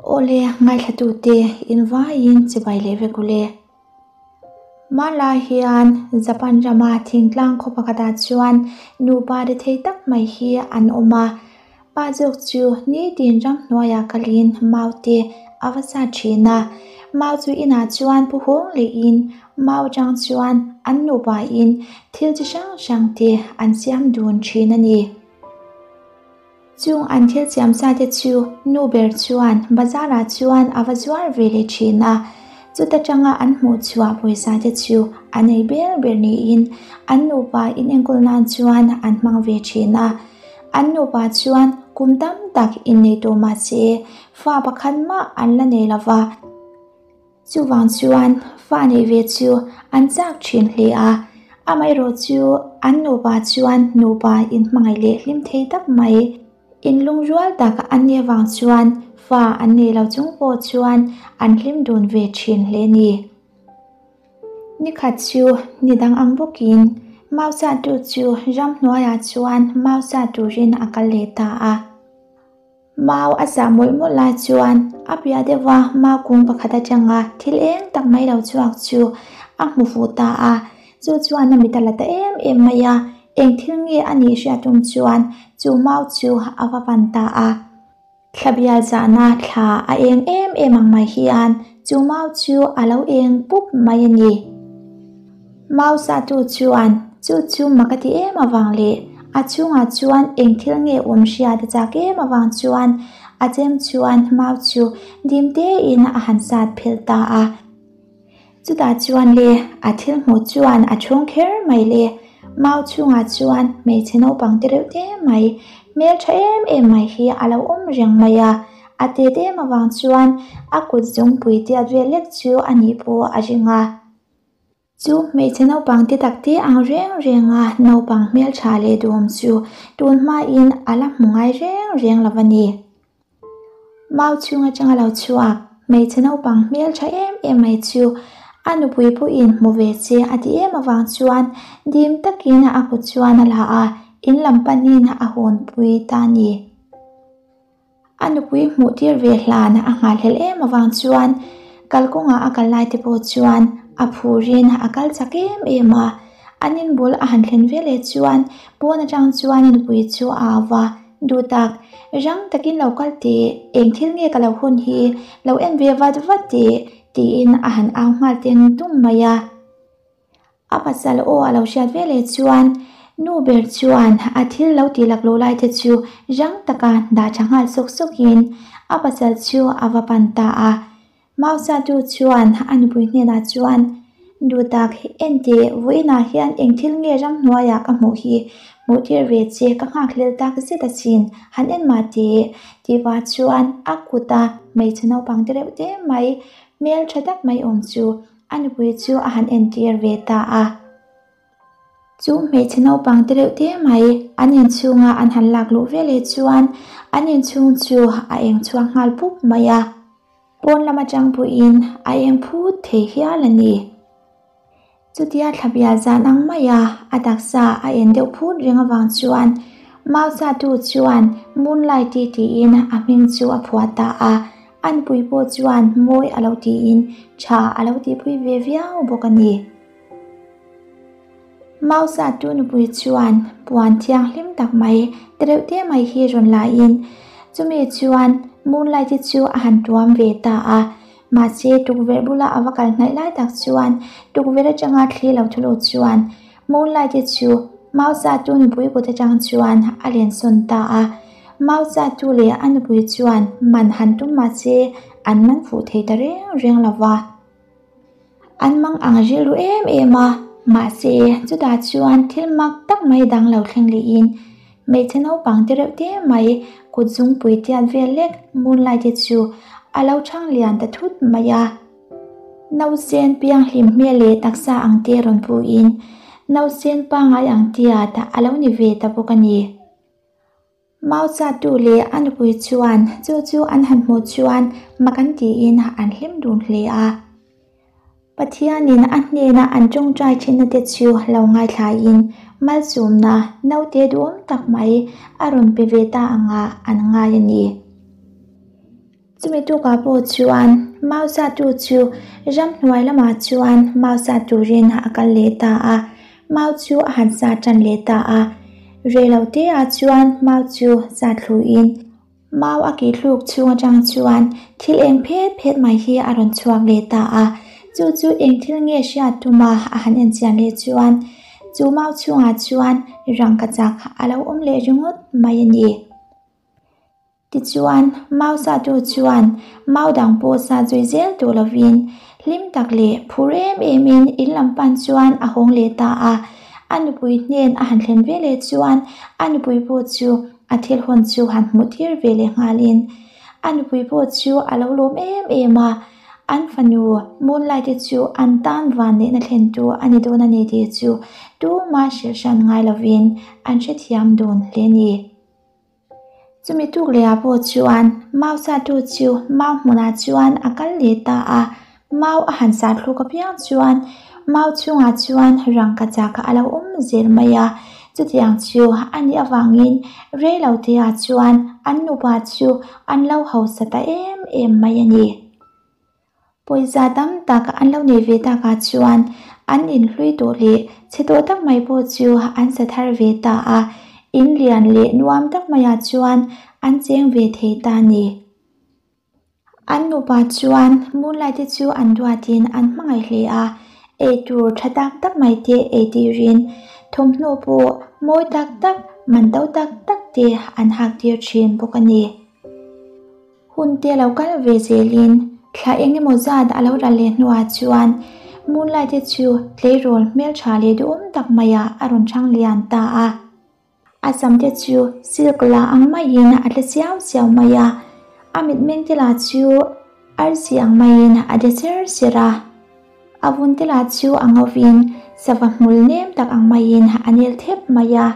Awle, ngaithlatute in vaiin chibai leh vek ule. Hmanlai hian Japan rama thingtlang khaw pakhatah chuan nupa rethei tak mai hi an awm a. Pa zawk chu nitin ramhnuaiah kalin mau te a va sat thin a. Mau chu inah chuan pu hawng lehin mau atang chuan an nupain thil chi hrang hrang te an siam dun thin a ni. Chung an thil siam sa te chu nu ber chuan bazar ah chuan a va zuar ve leh thin a, chuta tanga an hmuh chhuah pawisa te chu a nei ber ber niin an nupa inenkawl nan chuan an hmang ve thin a. An nupa chuan kum tam tak innei tawh mahse fa pakhat mah an la nei lo va. Chuvang chuan fa neih ve chu an chak thin hle a, amaherawh chu an nupa chuan nupa inhmangaih leh hlim thei tak mai, inlungrual tak an nih avang chuan fa an nei lo chung pawh chuan an hlim dun ve thin hle a ni. Nikhat chu ni dang ang bawkin mau chahtu chu ramhnuaiah chuan mau chah turin a kal leh ta a. Mau a zah mawlh mawlh lai chuan a piah deuha mau kung pakhat atanga thil eng tak mai lo chhuak chu a hmu fuh ta a, chu chuan a mit a la ta em em mai a, eng thil nge a nih hriat tum chuan chu mau chu a va pan ta a. Thla bial zahna thla a eng em em ang mai hian chu mau chu a lo eng pup mai a ni. Mau satu chuan chu chu mak a ti em avang leh a chungah chuan eng thil nge awm hriat a chak em avang chuan a chem chuan mau chu dim tein a han sat phel ta a. Chutah chuan le a thil hmuh chuan a chhung kher mai le mau chhungah chuan hmeichhe naupang te reuh te mai hmeltha em em mai hi a lo awm reng mai a. A tet em avang chuan a kut zungpui tiat vel lek chu a nih pawh a ring a. Chu hmeichhe naupang te tak te ang reng reng a naupang hmeltha leh duhawm chu tun hmain a la hmu ngai reng reng lo a ni. Mau chhung atanga lo chhuak hmeichhe naupang hmeltha em em mai chu a nupui pawhin hmu ve che a ti em avang chuan dim takin a kut chuan a la a, in lam panin a hawnpui ta a ni. A nupui hmuh tir ve hlan a nghahhlelh em avang chuan kalkawngah a kal lai te pawh chuan a phurin a kal chak em em a. An inbul a han thlen ve leh chuan pawn atang chuan a nupui chu a au va, Duh tak, rang takin lo kal teh, eng thil nge ka lo hun hi, lo en ve vat vat teh, tiin a han au nghal teng tung mai a. A pasal aw a lo hriat ve leh chuan nu ber chuan a thil lo tih lak loh lai te chu rang taka dah tha nghal sawk sawkin a pasal chu a va pan ta a. Mausatu chuan a nupui hnenah chuan, Duhtak, enteh, vawiinah hian eng thil nge ramhnuaiah ka hmuh hi? Hmuh tir ve che ka nghak hlel tak zet asin, han en mah teh, tih vah chuan a kuta hmeichhe naupang te reuh te mai hmel tha tak mai awm chu A nupui chu a han entir ve ta a. Chu hmeichhe naupang te reuh te mai an inchhunga an han lak luh ve leh chuan an inchhung chu a eng chhuak nghal pup mai a. Pawn lam atang pawhin a eng phut thei hial a ni. Chutia thlabial zan ang maia a taksa a en deuh phut reng avang chuan Mausatu chuan Moonlight tiin a hming chu a phuah ta a. A nupui pawh chuan mawi a lo tiin tha a lo tihpui ve viau bawk a ni. Mausa tu nupui chuan puan thianghlim tak mai te reuh te mai hi rawn laiin chumi chuan Moonlight te chu a han tuam ve ta a. Mahse tukverh bula a va kal hnaih lai tak chuan tukverh atanga thli lo thu lut chuan Moonlight te chu Mausa tu nupui kut atang chuan a lensawn ta a. Mauchatu leh a nupui chuan man han tum mah se an man fuh thei ta reng reng lo va. An mang ang rilru em em a, mahse chutah chuan thil mak tak mai dang lo thleng lehin hmeichhe naupang te reuh te mai kut zungpui tiat vel lek moonlight te chu a lo chhang lian ta thut mai a. Nausen pianghlim hmel leh taksa ang te rawn puhin nausen pangngai ang tiat a lo ni ve ta bawk a ni. Mauchatu leh a nupui chuan chu chu an han hmuh chuan mak an tiin an hlim dun hle a. Pathianin a hnena an tawngtai thinna te chu lo ngaithlain malsawmna naute duhawm tak mai a rawn pe ve ta anga an ngai a ni. Chumi tukah pawh chuan mau satu chu ramhnuai lamah chuan mau sa turin a kal leh ta a, mau chu a han sa tan leh ta a. Reiloteah chuan mau chu sa thluin mau a kih thluk chhung atang chuan thil eng phet phet mai hi a rawn chhuak leh ta a. Chu chu eng thil nge hriat tuma a han enchian leh chuan chu mau chhungah chuan rangkachak a lo awm leh ringawt mai a ni. Tichuan, mau satu chuan mau dang pawh sa zui zel tawh lovin hlim tak leh phur em emin in lam pan chuan a hawng leh ta a. A nupui hnen a han thlen ve leh chuan a nupui pawh chu a thil hawn chu han hmuh tir ve leh nghalin a nupui pawh chu a lo lawm em em a. An fanu Moonlight-i chu an tan vanneihna thlentu a ni dawn a ni tih chu tumah hrilh hran ngai lovin an hrethiam dun hle a ni. Chumi tuk lehah pawh chuan mau satu chu mau hmunah chuan a kal leh ta a, mau a han sah thluk apiang chuan mau chhungah chuan rangkachak a lo awm zel mai a, chutiang chu a nih avangin reiloteah chuan an nupa chu an lo hausa ta em em mai a ni. Pawisa tam tak an lo nei ve takah chuan an inhlui tawh leh chhe tawh tak mai pawh chu an sa thar ve ta a, in lian leh nuam tak maiah chuan an cheng ve thei ta a ni. An nupa chuan Moonlight te chu an duatin an hmangaih hle a, eitur tha tak tak mai te ei tirin thawmhnaw pawh mawi tak tak, man to tak tak te an hak tir thin bawk a ni. Hun te lo kal ve zelin thla eng emaw zat a lo ral leh hnuah chuan Moonlight te chu tleirawl hmeltha leh duhawm tak maiah a rawn chang lian ta a. A sam te chu silk la ang maiin a tle siau siau mai a, a mitmeng te lah chu arsi ang maiin a de ser ser a. A vun te lah chu a ngovin sava hmul nem tak ang maiin a nel thep mai a.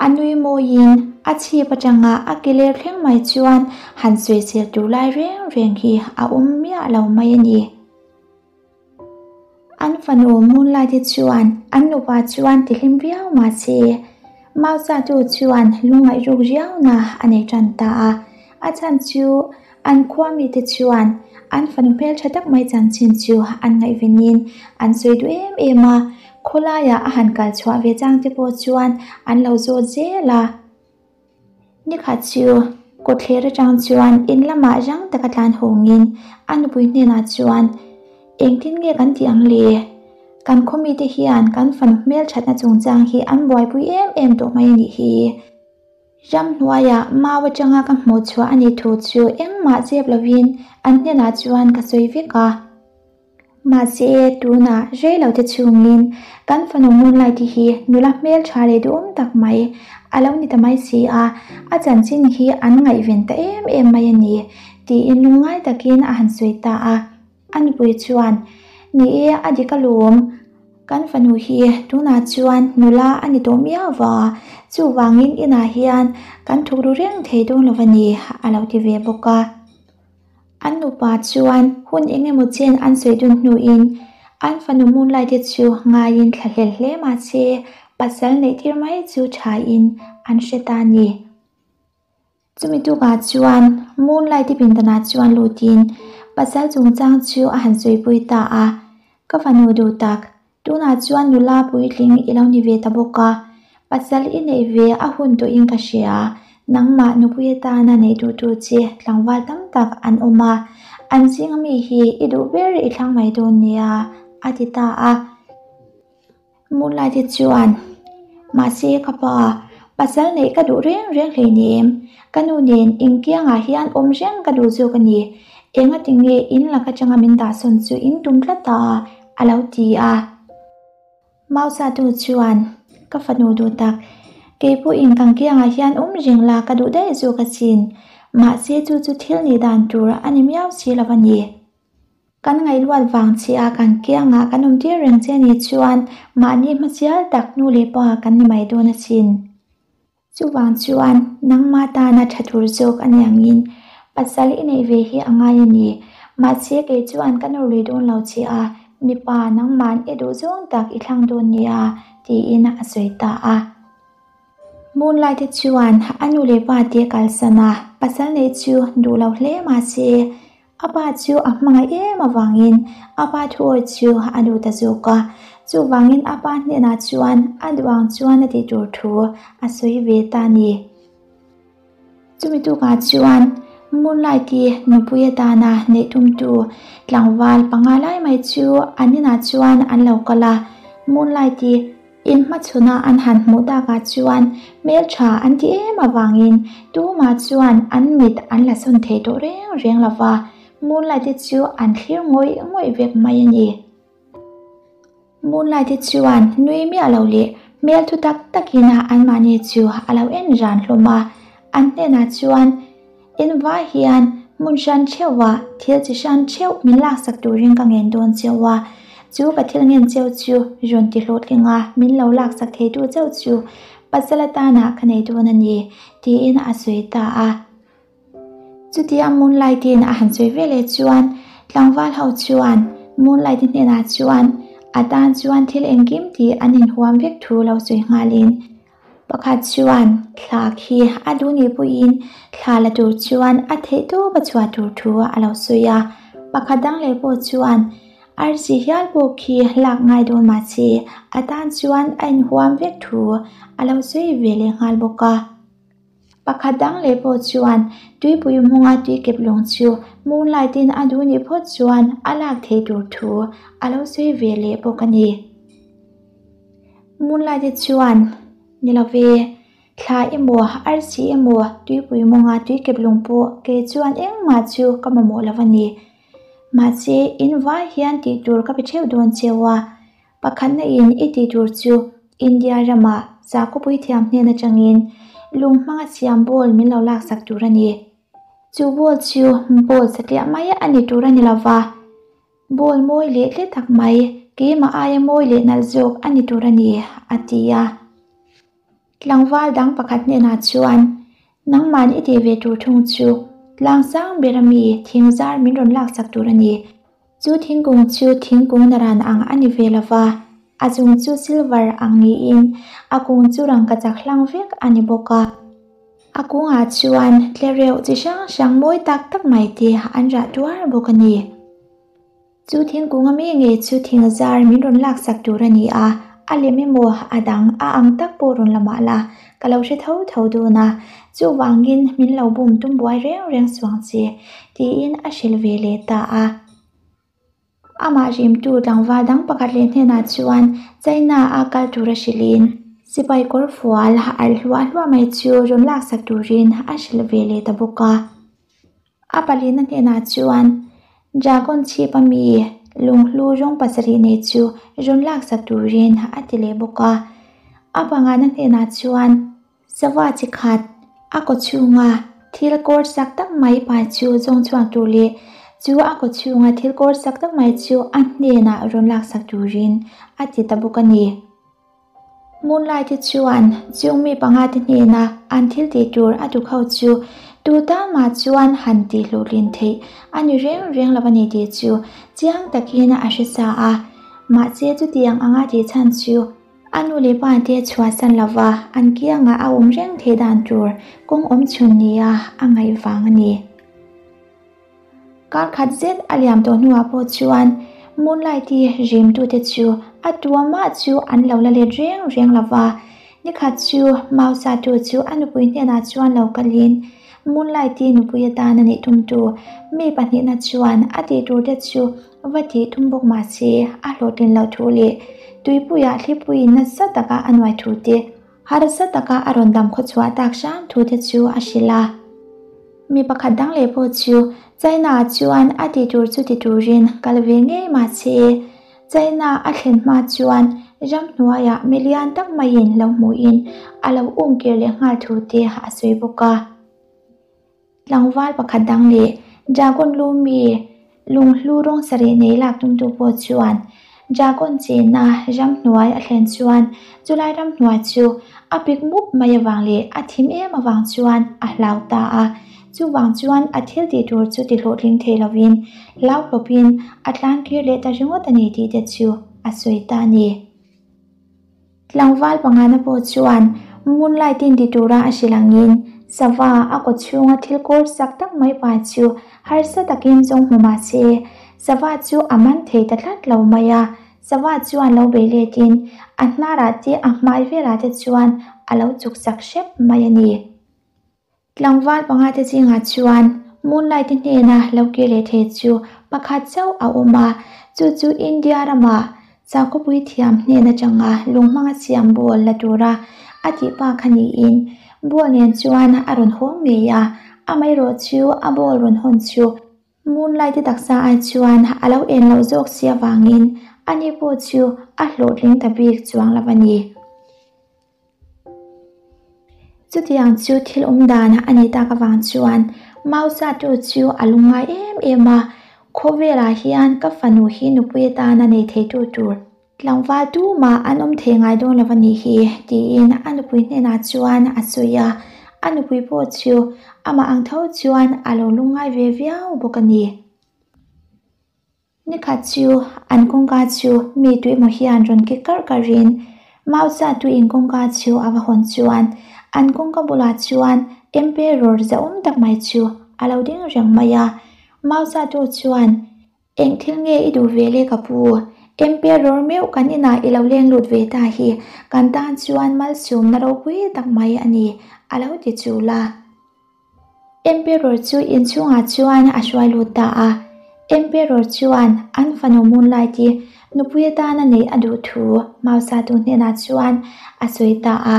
A nui mawiin a chhip atanga a ke ler thleng mai chuan han sawisel tur lai reng reng hi a awm miah lo mai a ni. An fanu Moonlight-i chuan an nupa chuan tihlim viau mah se, Mausatu chuan lungngaih ruk riauna a nei tan ta a. A chhan chu an khua mite chuan an fanu hmeltha tak mai chanchin chu an ngaihvenin an sawi duh em em a, khawlaiah a han kal chhuah ve chang te pawh chuan an lo zawt zel a. Nikhat chu kawtthler atang chuan in lamah rang taka tlan hawngin a nupui hnenah chuan, Engtin nge kan tih ang le? Kan khaw mite hian kan fanu hmelthatna chungchang hi an buaipui em em tawh mai a nih hi. Ramhnuaiah mau atanga ka hmuh chhuah a nih thu chu engmah zep lovin an hnenah chuan ka sawi vek a. Mahse, tunah rei lo te chhungin kan fanu Moonlight hi nula hmeltha leh duhawm tak mai a lo ni ta mai si a, a chanchin hi an ngaihven ta em em mai a ni, tiin lungngai takin a han sawi ta a. A nupui chuan, Ni e, a dik alawm. Kan fanu hi tunah chuan nula a ni tawh miau va, chuvangin inah hian kan thuk ru reng thei dawn lo a ni, a lo ti ve bawk a. An nupa chuan hun eng emaw chen an sawi dun hnuin an fanu Moonlight te chu ngaiin thla hlel hle mah se pasal neih tir mai chu thain an hre ta a ni. Chumi tukah chuan Moonlight te pindanah chuan lutin pasal chungchang chu a han sawipui ta a, Ka fanu duh tak, Tunah chuan nula puitling i lo ni ve ta bawk a, pasal i neih ve a hun tawhin ka hria, nangmah nupui atana neih duh tur che tlangval tam tak an awm a, an zinga mi hi i duh ber i thlang mai dawn nia, a ti ta a. Moonlight-i chuan, Mahse ka pa, pasal neih ka duh reng reng hleinem, ka nu nen engkiangah hian awm reng ka duh zawk a ni, engati nge in lak atanga min dahsawn chu in tum tlat a? a lo ti a. Mausatu chuan, Ka fanu duh tak, kei pawhin kan kiangah hian awm reng la ka duh daih zawk asin, mahse chu chu thil nih dan tur a ni miau si lo a ni. Kan ngaihluat vang che a kan kiangah kan awm tir reng che ni chuan mahni hmasial tak nu leh pa kan ni mai dawn asin. Chuvang chuan nangmah tana tha tur zawk a niangin pasal i neih ve hi a ngai a ni. Mahse kei chuan ka nawr lui dawn lo che a, mipa nangma'n i duh zawng tak i thlang dawn nia, tiin a sawi ta a. Moonlight-te chuan a nu leh pa te kalsan a. pasal neih chu duh lo hle mah se, a pa chu a hmangaih em avangin a pa thuawi chu a duh ta zawk a. Chuvangin a pa hnenah chuan a duh ang chuan a tih tur thu a sawi ve ta a ni. Chumi tukah chuan Moonlight-i nupui atana neih tumtu tlangval panga lai mai chu an inah chuan an lo kal a. Moonlight-i inhmachhuna an han hmuh takah chuan hmeltha an ti em avangin tumah chuan an mit an la sawn thei tawh reng reng lo va, Moonlight-i chu an thlir ngawih ngawih vek mai a ni. Moonlight-i chuan nui miah lo leh hmel thu tak takin anmahni chu a lo en ran hlawm a, an hnenah chuan, In vai hian hmun hran theuhah thil chi hran theuh min laksak turin ka ngen dawn cheu a, chu ka thil ngen cheu chu rawn ti hlawhtling a, min lo laksak theitu chauh chu pasal atana ka nei dawn a ni, tiin a sawi ta a. Chutia Moonlight-in a han sawi ve leh chuan tlangval ho chuan Moonlight-i hnenah chuan a tan chuan thil engkim tih an inhuam vek thu lo sawi nghalin pakhat chuan thla khi a duh nih pawhin thla la tur chuan a theih tawp a chhuah tur thu a lo sawi a. Pakhat dang leh pawh chuan arsi hial pawh khi lak ngai dawn mahse a tan chuan a inhuam vek thu a lo sawi ve leh nghal bawk a. Pakhat dang leh pawh chuan tuipui hmunga tuikep lawng chu Moonlight-in a duh nih phawt chuan a lak theih tur thu a lo sawi ve leh bawk a ni. Moonlight-i chuan, Ni lo ve, thla emaw, arsi emaw, tuipui hmunga tuikep lawng pawh kei chuan engmah chu ka mamawh lo a ni. Mahse, in vai hian tih tur ka pe theuh dawn cheu a, Pakhatna in i tih tur chu India rama sakhawpui thiam hnen atangin lung hmanga siam ball min lo laksak tur a ni. Chu ball chu ball satliah mai a ni tur a ni lova, ball mawi leh tle tak mai, keimah aia mawi leh nalh zawk a ni tur a ni, a ti a. Tlangval dang pakhat hnenah chuan, Nangman i tih ve tur thung chu tlang sang ber ami thing zar min rawn laksak tur a ni. Chu thingkung chu thingkung naran ang a ni ve lo va, a chung chu silver ang niin a kung chu rangkachak hlang vek a ni bawk a. A kungah chuan tlereuh chi hrang hrang mawi tak tak mai te an rah tuar bawk a ni. Chu thingkung ami ngei chu thing zar min rawn laksak tur a ni a, a lem emaw a dang a ang tak pawh rawn la mah la, ka lo hre tho tho dawn a, chuvangin min lo bum tum buai reng reng suang che, tiin a hrilh ve leh ta a. Amah rimtu tlangval dang pakhat leh hnenah chuan China a kal tur a hrilhin sipai kawr fual alh hluah hluah mai chu rawn laksak turin a hrilh ve leh ta bawk a. A palina hnenah chuan Dragon chhip ami lunghlu rawng pasarih nei chu rawn laksak turin a ti leh bawk a. A pangana hnenah chuan sava chi khat a kaw chhunga thil kawr sak tak mai pai chu zawng chhuak tur leh chu a kaw chhunga thil kawr sak tak mai chu a hnenah rawn laksak turin a ti ta bawk a ni. Moonlight te chuan chung mi panga te hnena an thil tih tur a duk ho chu tu tan mah chuan han tih hlawhtlin theih a ni reng reng lo a ni tih chu chiang takin a hre sa a. Mahse chutiang anga tih chhan chu a nu leh pa te chhuahsan lova an kiangah a awm reng theih dan tur kawng awm chhun nia a ngaih vang a ni. Kar khat zet a liam tawh hnuah pawh chuan Moonlight-i rimtute chu a tuamah chu an lo la let reng reng lo va. Nikhat chu Mausatu chu a nupui hnenah chuan lo kalin Moonlight-i nupui atan a nih tumtu mi pahnihna chuan a tih turte chu va tih tum bawk mah se a hlawhtlin loh thu leh tuipuiah thlipuiin nasa taka a nuai thu te Harsa taka a rawn dam khaw chhuah tak hram thu te chu a hrilh a. Mi pakhat dang leh pawh chu China ah chuan a ti tur chu ti turin kal ve ngei mah se, China a thlen hma chuan ramhnuaiah mi lian tak maiin lo hmuhin a lo umkir leh nghal thu te a sawi bawk a. Tlangval pakhat dang leh Dragon lu mi lunghlu rawng sarih nei lak tumtu pawh chuan Dragon chenna ramhnuai a thlen chuan chulai ramhnuai chu a pik mup mai avang leh a thim em avang chuan a hlau ta a. Chuvang chuan a thil tih tur chu ti hlawhtling thei lovin hlau hlawpin a tlan kir leh ta ringawt a ni tih te chu a sawi ta a ni. Tlangval pangana pawh chuan Moonlight-in ti tura a hrilh angin Sava a kaw chhunga thil kawr sak tak mai pa chu harsa takin zawng hmu mah se, sava chu a man thei ta tlat lo mai a. Sava chuan lo bei letin a hnarah te a hmai velah te chuan a lo chuk sak hrep mai a ni. Tlangval panga te zingah chuan Moonlight te hnena lo kir leh thei chu pakhat chauh a awm a, chu chu India rama Sakhawpui thiam hnen atanga lung hmanga siam ball la tura a tih pa kha niin ball nen chuan a rawn hawng ngei a, amaherawh chu a ball rawn hawn chu Moonlight te taksa ai chuan a lo en loh zawk si avangin ani pawh chu a hlawhtling ta bik chuang lo a ni. Chutiang chu thil awm dan a nih tak avang chuan Mausatu chu a lungngai em em a, Khawvelah hian ka fanu hi nupui atana nei theitu tur tlangval tumah an awm thei ngai dawn lo a nih hi, tiin a nupui hnenah chuan a sawi a, a nupui pawh chu amah ang tho chuan a lo lungngai ve viau bawk a ni. Nikhat chu an kawngka chu mi tuimaw hian rawn kik karh karhin Mausa tuiin kawngka chu a va hawn chuan an kawngka bulah chuan Emperor zahawm tak mai chu a lo ding reng mai a. Mausa tu chuan, Eng thil nge i duh ve le ka pu? Emperor meuh kan inah i lo leng lut ve ta hi kan tan chuan malsawmna ropui tak mai a ni, a lo ti chul a. Emperor chu inchhungah chuan a hruai lut ta a. Emperor chuan an fanu Moonlight hi nupui atana neih a duh thu Mausatu hnenah chuan a sawi ta a.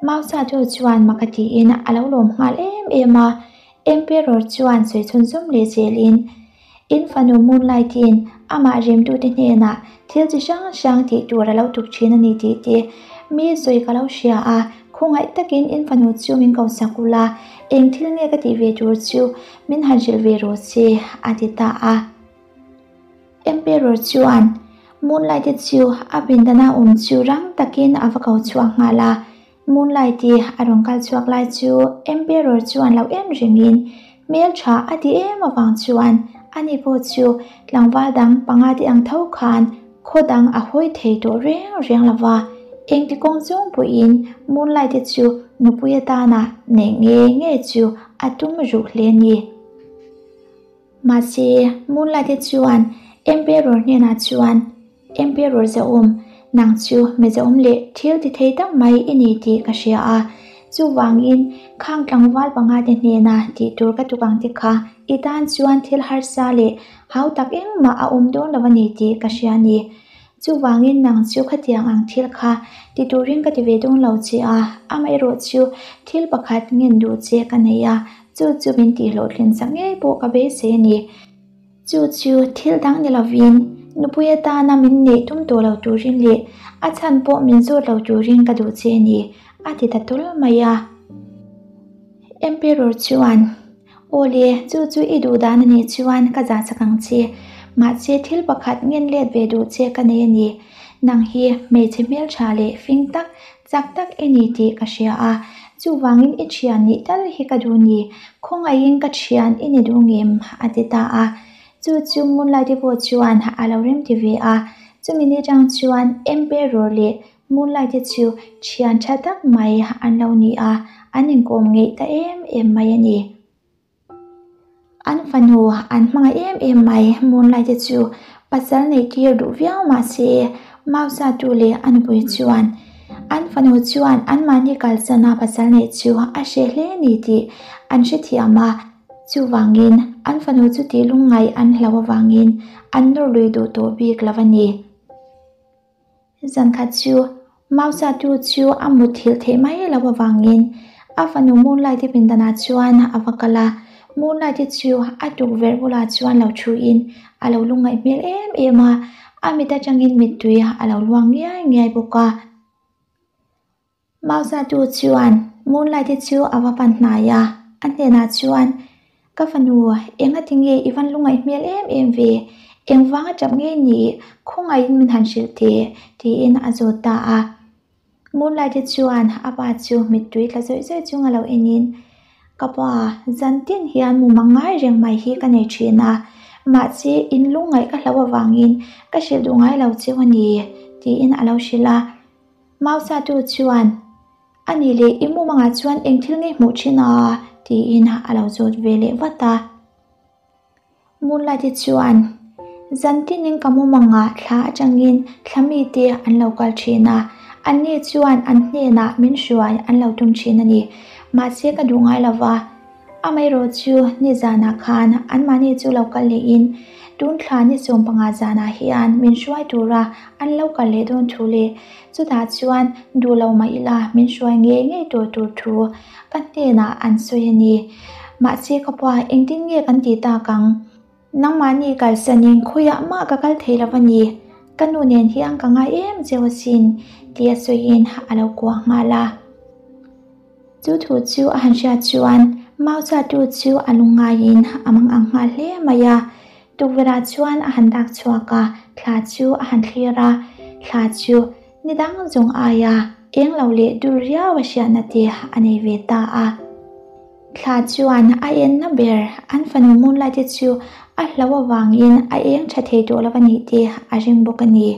Mausatu chuan mak a tiin a lo lawm nghal em em a. Emperor chuan sawi chhunzawm leh zelin, In fanu Moonlight-in amah remtute hnenah thil chi hrang hrang tih tur a lo tuk thin a ni tih te mi sawi ka lo hria a, khawngaih takin in fanu chu min ko sak ula, eng thil nge ka tih ve tur chu min han hrilh ve rawh se, a ti ta a. Emperor chuan Moonlight-i chu a pindana awm chu rang takin a va ko chhuak nghal a, Moonlight i a rawn kal chhuak lai chu Emperor chuan lo em rengin hmel tha a ti em avang chuan ani pawh chu tlangval dang panga te ang tho khan khaw dang a hawi thei tawh reng reng lo va, engti kawng zawng pawhin Moonlight i chu nupui atana neih ngei ngei chu a tum ruh hle a ni. Mahse, Moonlight-i chuan Emperor hnenah chuan, Emperor Zahum, nang chu mezawm leh thil ti thei tak mai i ni tih ka hria a. Chuvangin, khang tlangval panga te hnena tih tur ka tuk ang te kha i tan chuan thil harsa leh hau tak engmah a awm dawn lo a ni tih ka hria a ni. Chuvangin nang chu khatiang ang thil kha ti turin ka ti ve dawn lo che a, amaherawh chu thil pakhat ngen duh che ka nei a, chu chu min tih hlawhtlin sak ngei pawh ka beisei a ni. Chu chu thil dang ni lovin nupui atana min neih tum tawh lo turin leh a chhan pawh min zawt lo turin ka duh che a ni, a ti ta tawlh mai a. Emperor chuan. Aw le, chu chu i duh dan a nih chuan ka zah chak ang che. Mahse thil pakhat ngen let ve duh che ka nei a ni. Nang hi hmeichhe hmeltha leh fing tak, chak tak i ni tih ka hria a. Chuvangin i thian nih tal hi ka duh ni. Khawngaihin ka thian i ni duh ngem? a ti ta a. Chu chu Moonlight-i pawh chuan a lo remti ve a. Chumi ni tang chuan Emperor leh Moonlight te chu thian tha tak mai an lo ni a, an inkawm ngeih ta em em mai a ni. An fanu an hmangaih em em mai Moonlight te chu pasal neih tir duh viau mah se Mausa tu leh a nupui chuan an fanu chuan anmahni kalsana pasal neih chu a hreh hle ni tih an hrethiam a, chuvangin an fanu chu tih lungngaih an hlau avangin an nawr lui duh tawh bik lo a ni. Zankhat chu Mausa tu chu a mutthilh theih mai lo avangin a fanu Moonlight-i pindanah chuan a va kal a. Moonlight-i chu a tukverh bulah chuan lo thuin a lo lungngaih hmel em em a, a mit atangin mittui a lo luang ngiai ngiai bawk a. Mausatu chuan Moonlight-i chu a va pan hnai a, a hnenah chuan, Ka fanu, engati nge i van lungngaih hmel em em ve? Engvang a tap ngei ni? Khawngaihin min han hrilh teh, tiin a zawt ta a. Moonlight-i chuan a pa chu mittui tla zawih zawih chunga lo enin, Ka pa, zan tin hian mumang ngai reng mai hi ka nei thin a, mahse in lungngaih ka hloh avangin ka hrilh duh ngai lo cheu a ni, tiin a lo hrilh a. Mausatu chuan, A nih leh i mumangah chuan eng thil nge hmuh thin a? tiin a lo zawt ve leh vat a. Moonlight-i chuan, Zan tinin ka mumangah thla atangin thla mite an lo kal thin a, anni chuan an hnenah min hruai an lo tum thin a ni. Mahse ka duh ngai lo va. Amaherawh chu nizanah khan anmahni chu lo kal lehin tun thla ni 15 zanah hian min hruai tura an lo kal leh dawn thu leh chutah chuan duh lo mah ila min hruai ngei ngei tawh tur thu ka hnenah an sawi a ni. Mahse ka pa engtin nge kan tih tak ang? Nangmahni kalsanin khawiah mah ka kal thei lo a ni. Ka nu nen hian ka ngai em cheu asin tia sawiin a lo kuah nghal a. Chu thu chu a han hriat chuan mau chatu chu a lungngaiin a mang ang nghal hle mai a. Tukverhah chuan a han dak chhuak a, thla chu a han thlir a, thla chu ni dang zawng aia eng lo leh dur riau a hriatna te a nei ve ta a. Thla chuan a enna ber an fanu Moonlight te chu a hlo avangin a eng tha thei tawh lo a nih te a ring bawk a ni.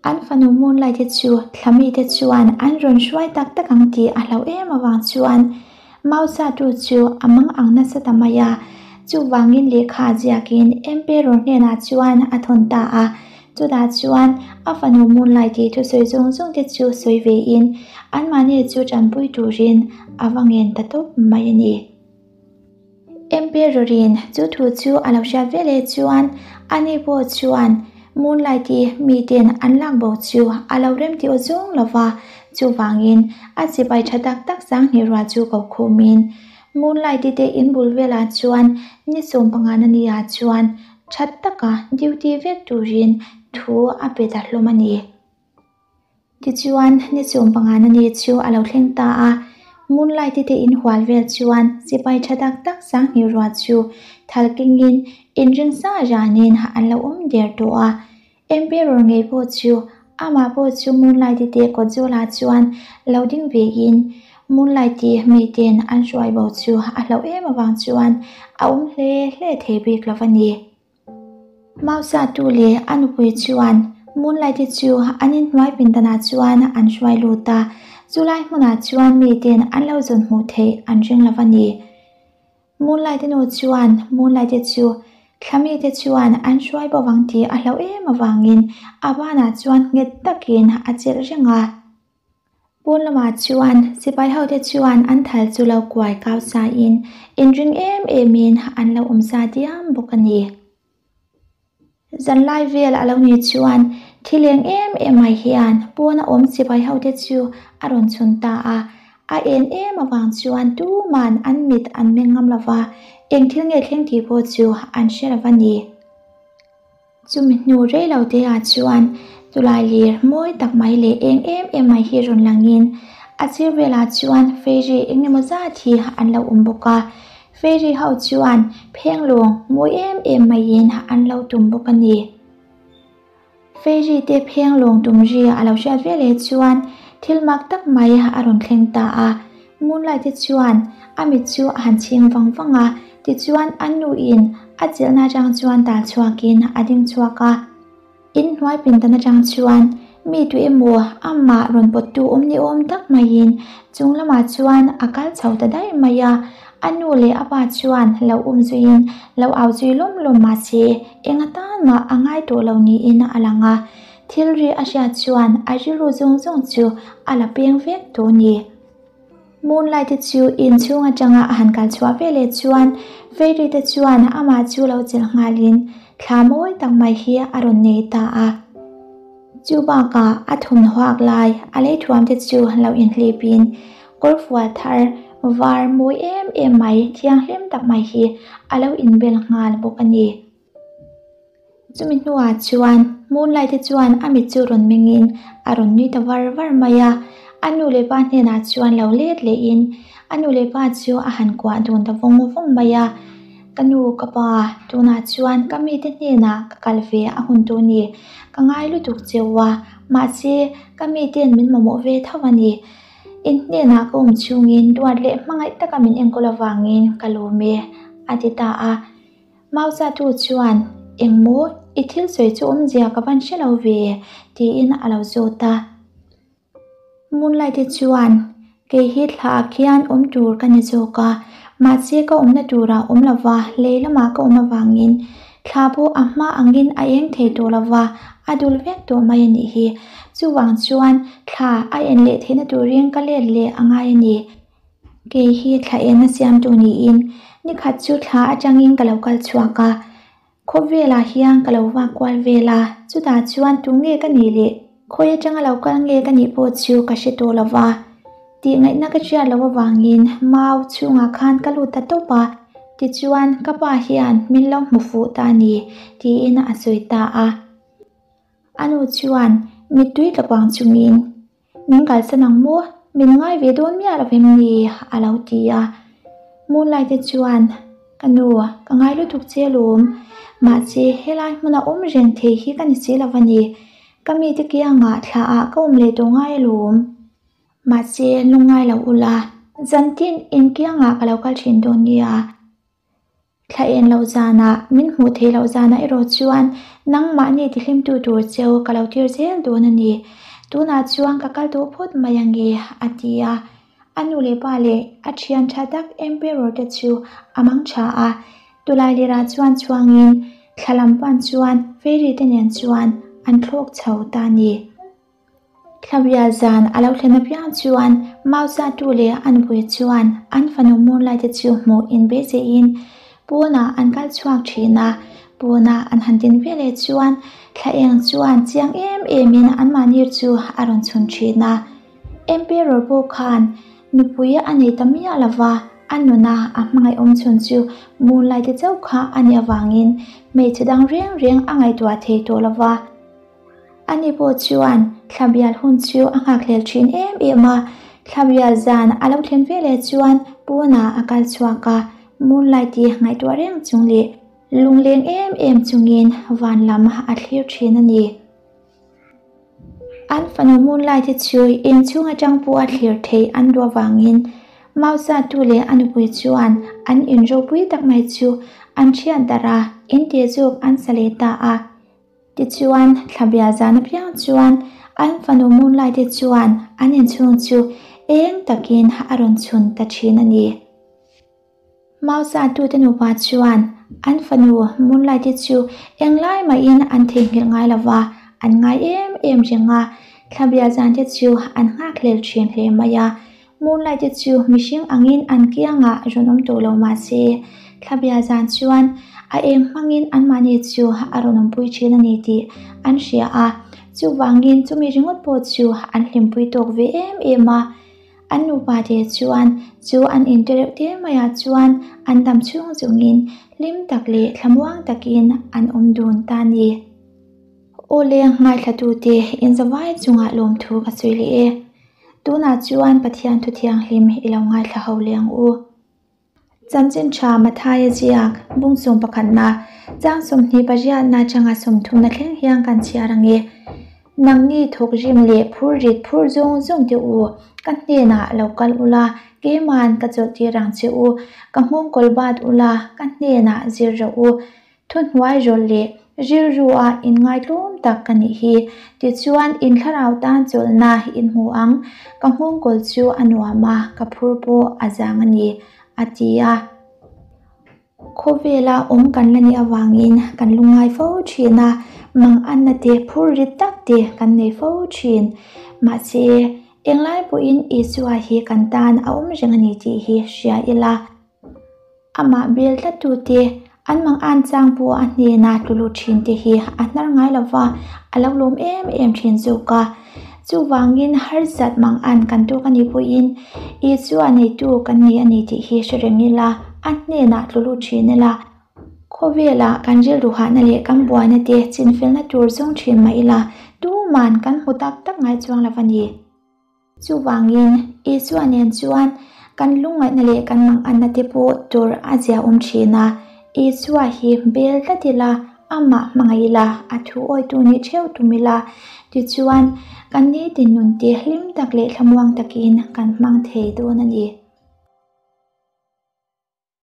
An fanu Moonlight te chu thla mite chuan an rawn hruai tak tak ang tih a hlau em avang chuan Mau Satu chu a mang ang nasa ta mai a. Chuvangin lehkha ziakin Emperor hnenah chuan a thawn ta a. Chutah chuan a fanu Moonlight tih thusawi zawng zawng te chu sawi vein anmahni chu tanpui turin a va ngen ta tawp mai a ni. Emperor-in chu thu chu a lo hriat ve leh chuan ani pawh chuan Moonlight-i miten an lak bo chu a lo rem tih aw zawng lo va, chuvangin a chibai tha tak tak sanghnih rual chu ko khumin Moonlight-i te in bul velah chuan ni 15 na ni-ah chuan tha taka duty vek turin thu a pe ta hlawm a ni. Tichuan, ni 15 na ni chu a lo thleng ta a, Moonlight-i te inhual vel chuan sipai tha tak tak sanghnih ruah chu thal kengin inring sa ranin an lo awm der tawh a. Emperor ngei pawh chu amah pawh chu Moonlight-i te kawt zawlah chuan lo ding vein Moonlight-i miten an hruai bo chu a hlauh em avang chuan a awm hle hle thei bik lo a ni. Mausatu leh a nupui chuan Moonlight-i chu an inhnuai pindanah chuan an hruai lut a, chulai hmunah chuan miten an lo zawn hmuh theih an ring lo a ni. Moonlight-i nu chuan Moonlight-i chu thla mite chuan an hruai bo vang tih a hlauh em avangin a banah chuan nghet takin a chelh reng a. Pawn lamah chuan sipai hote chuan an thal chu lo kuai kau sain inring em emin an lo awm sa diam bawk a ni. Zanlai vel a lo nih chuan thil eng em em mai hian pawna awm sipai hote chu a rawn chhun ta a, a en em avang chuan tuman an mit an meng ngam lo va, eng thil nge thleng tih pawh chu an hre lo va ni. Chumi hnu rei lo te ah chuan chulai lir mawi tak mai leh eng em em mai hi rawn langin a sir velah chuan fairy eng emaw zat hi an lo awm bawk a, fairy ho chuan phenglawng mawi em em maiin an lo tum bawk a ni. Fairy te phenglawng tum ri a lo hriat veleh chuan thil mak tak mai a rawn thleng ta a, Moonlight te chuan a mit chu a han chhing vang vang a, tichuan a nuin a chelhna atang chuan tal chhuakin a ding chhuak a. Inhnuai pindan atang chuan mi tu emaw amah rawn pawttu awm ni awm tak maiin chung lamah chuan a kal chho ta daih mai a, a nu leh a pa chuan lo um zuiin lo au zui lawm lawm mah se eng atan mah a ngai tawh lo niin a lang a, thil ri a hriat chuan a rilru zawng zawng chu a la peng vek tawh a ni. Moonlight te chu inchhung atanga a han kal chhuah ve leh chuan Fairy te chuan amah chu lo chelh nghalin thla mawi tak mai hi a rawn nei ta a. Chu bakah a thawmhnaw lai a lei thuam te chu lo inhlipin kawrfual thar var mawi em em mai thianghlim tak mai hi a lo inbel nghal bawk a ni. Chumi hnuah chuan Moonlight te chuan a mit chu rawn mengin a rawn nui ta var var mai a, a nu leh pa hnenah chuan lo let lehin a nu leh pa chu a han kuah dun ta vawng vawng mai a, Ka nu ka pa, tunah chuan ka mite hnenah ka kal ve a hun tur ni, ka ngai lutuk cheu a, mahse ka miten min mamawh ve tho a ni. In hnenah ka awm chhungin duat leh hmangaih taka min enkawl avangin ka lawm e, a ti ta a. Mausatu chuan, Engmaw, i thil sawi chu awmzia ka van hre lo ve, tiin a lo zawt a. Moonlight te chuan kei hi thla ah khian awm tur ka ni zawk a, mahse ka awmna turah awm lova lei lamah ka awm avangin thla pawh a hma angin a eng thei tawh lova a dul vek tawh mai a nih hi. Chuvang chuan thla a en leh theihna turin ka let leh a ngai a ni. Kei hi thla enna siamtu niin nikhat chu thla atangin ka lo kal chhuak a, Khawvelah hian ka lo vak kual vel a, chutah chuan tu nge ka nih leh khawi atanga lo kal nge ka nih pawh chu ka hre tawh lo va. Tih ngaihna ka hriat loh avangin mau chhungah khan ka lut ta tawp a, tichuan ka pa hian min lo hmu fuh ta a ni tiin a sawi ta a. A nu chuan mittui tla kuang chungin Min kalsan ang maw? Min ngai ve dawn miah lo em ni? a lo ti a. Moonlight te chuan, Ka nu, ka ngai lutuk che alawm. Mahse, helai hmuna awm reng thei hi ka ni si lo va ni. Ka mite kiangah thla ah ka awm leh tawh ngai alawm. Mahse, lungngai lo ula, zantin inkiangah ka lo kal thin dawn nia. Thla en loh zanah, min hmuh theih loh zanah erawh chuan nangmahni tihlimtu tur cheu ka lo tir zel dawn a ni. Tunah chuan ka kal tawh phawt mai ange, a ti a. A nu leh pa leh a thian tha tak Emperor te chu a mang tha a. Tulailirah chuan chhuangin thla lam pan chuan fairy te nen chuan an thlawk chho ta a ni. Thlabial zan a lo thlen apiang chuan Mausatu leh a nupui chuan an fanu Moonlight te chu hmuh inbeizeiin pawnah an kal chhuak thin a. Pawnah an han din ve leh chuan thla eng chuan chiang em emin anmahni chu a rawn chhun thin a. Emperor pawh khan nupui a nei ta miah lo va, a nuna a hmangaih awm chhun chu Moonlight te chauh kha a nih avangin hmeichhe dang reng reng a ngaihtuah thei tawh lo va. Ani pawh chuan thlabial hun chu a nghakhlel thin em em a, thlabial zan a lo thlen veleh chuan pawnah a kal chhuak a, Moonlight i ngaihtuah reng chung leh lungleng em em chungin van lam a thlir thin a ni. An fanu Moonlight i chu inchhung atang pawh a thlir theih an duh avangin Mausatu leh a nupui chuan an inropui tak mai chu an thiat darh a, intih zawk an sa leh ta a. Tichuan, thlabia zan apiang chuan an fanu Moonlight te chuan an inchhung chu eng takin a rawn chhun ta thin a ni. Mausatute nupa chuan an fanu Moonlight te chu englai mahin an theihnghilh ngai lo va, an ngai em em reng a, thlabia zan te chu an nghakhlel thin hle mai a. Moonlight te chu mihring angin an kiangah rawn awm tawh lo mah se, thlabia zan chuan a eng hmangin anmahni chu a rawn awmpui thin a ni tih an hria a, chuvangin chumi ringawt pawh chu an hlimpui tawk ve em em a. An nupa te chuan chu an inte reuh te maiah chuan an dam chhung chungin hlim tak leh thlamuang takin an awm dun ta a ni. Aw le, ngaithlatute inzavai chungah lawmthu ka sawi leh e. Tunah chuan Pathian thu thianghlim i lo ngaithla ho leh ang u. Chanchin tha Mathaia ziak bung sawm pakhatna chang 28na atanga 30na thleng hian kan chhiar ang e. Nangni thawk rim leh phur rit phur zawng zawng teh u, ka hnenah lo kal ula, keiman ka chawlh tir ang che u, ka nghawng kawl bat ula, ka hnenah zir rawh u. Thuhnuai rawlh leh rilrua inngaitlawm tak ka nih hi. Tichuan, in thlarau tan chawlhna in hmu ang, ka nghawngkawl chu a nuam a, ka phur pawh a zang a ni, a ti a. Khawvela awm kan la nih avangin kan lungngai fo thin a, manganna te phur rit tak te kan nei fo thin. Mahse, englai pawhin Isua hi kan tan a awm reng a ni tih hi hria ila. Amah bel tlattute an mang an chang pawh a hnena tlu lut thinte hi a hnar ngai lo va, a lo lawm em em thin zawk a. Chuvangin harsat mang an kan tawk a nih pawhin Isua neitu kan ni a ni tih hi hre reng ila, a hnenah tlu lut thin ila. Khawvelah kan rilru hahna leh kan buaina te chinfelna tur zawng thin mah ila, tuman kan hmu tak tak ngai chuang lo a ni. Chuvangin, Isua nen chuan kan lungngaihna leh kan manganna te pawh tur a zia awm thin a. Isua hi bel tlat ila, amah hmangaih ila, a thu awitu nih theuh tum ila, tichuan kan nitin nunte hlim tak leh thlamuang takin kan hmang thei dawn a ni.